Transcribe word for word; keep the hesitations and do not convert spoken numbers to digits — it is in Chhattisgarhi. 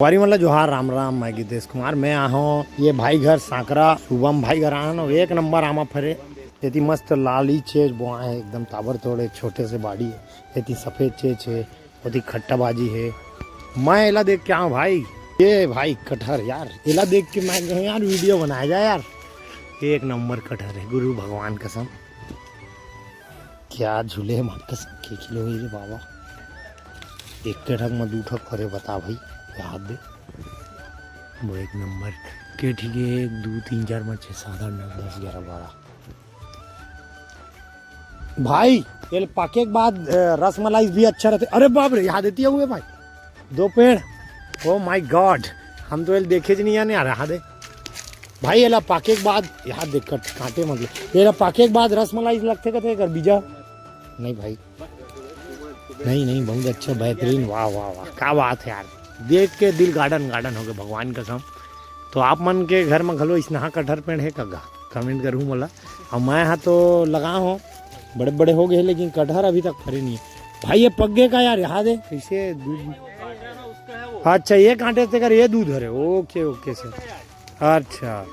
वारी मन ला जोहार, राम राम, मैं गिरधेश कुमार। मैं आए हंव ये भाई घर सांकरा, शुभम भाई घर आए हंव। एक नंबर आमा फरे, एती मस्त लाली चेज बोआए हे, एकदम ताबड़तोड़, एक छोटे से बाड़ी हे, एती सफेद चेज हे, ओती खट्टा भाजी हे। मैं एला देख के आए हंव भाई, ये भाई कटहर यार, एला देख के मैं कहेंव यार वीडियो बनाया जाए यार। एक नंबर कटहर हे, गुरु भगवान कसम। क्या झूले हे माँ कसम, के किलो हे रे बाबा। एक ठक में दू ठक फरे, बता भाई, याद दे। वो एक नंबर के, ठीक है, एक, दू, तीन, चार, पाँच, छः, सात, आठ, नौ, दस, ग्यारह, बारह। भाई, ये पाके के बाद, अ, रसमलाई भी अच्छा रहते। अरे बाप रे, यहाँ देती है हुए भाई, दो पेड़। Oh my God, हम तो ये देखे ज नहीं आने यार, यहाँ दे। भाई, एला पाके के बाद, यहाँ देख, कट-, कांटे मतलब, एला पाके के बाद रसमलाई लगथे कथे एकर बीजा। नहीं भाई, नहीं, नहीं, बहुत अच्छा, बेहतरीन, वाह, वाह, वाह, क्या बात है यार, देख के दिल गार्डन गार्डन हो गए, भगवान कसम। तो आप मन के घर में घलो इसनहा कटहर पेड़ हे का गा? कमेंट करहू मोला। और मैं हा तो लगा हूँ, बड़े बड़े हो गए, लेकिन कटहर अभी तक फरे नहीं है। भाई, ये पक गए का यार? यहाँ दे, कैसे दूध? अच्छा, ये कांटे ते कर, ये दूध हरे। OK, OK sir. अच्छा,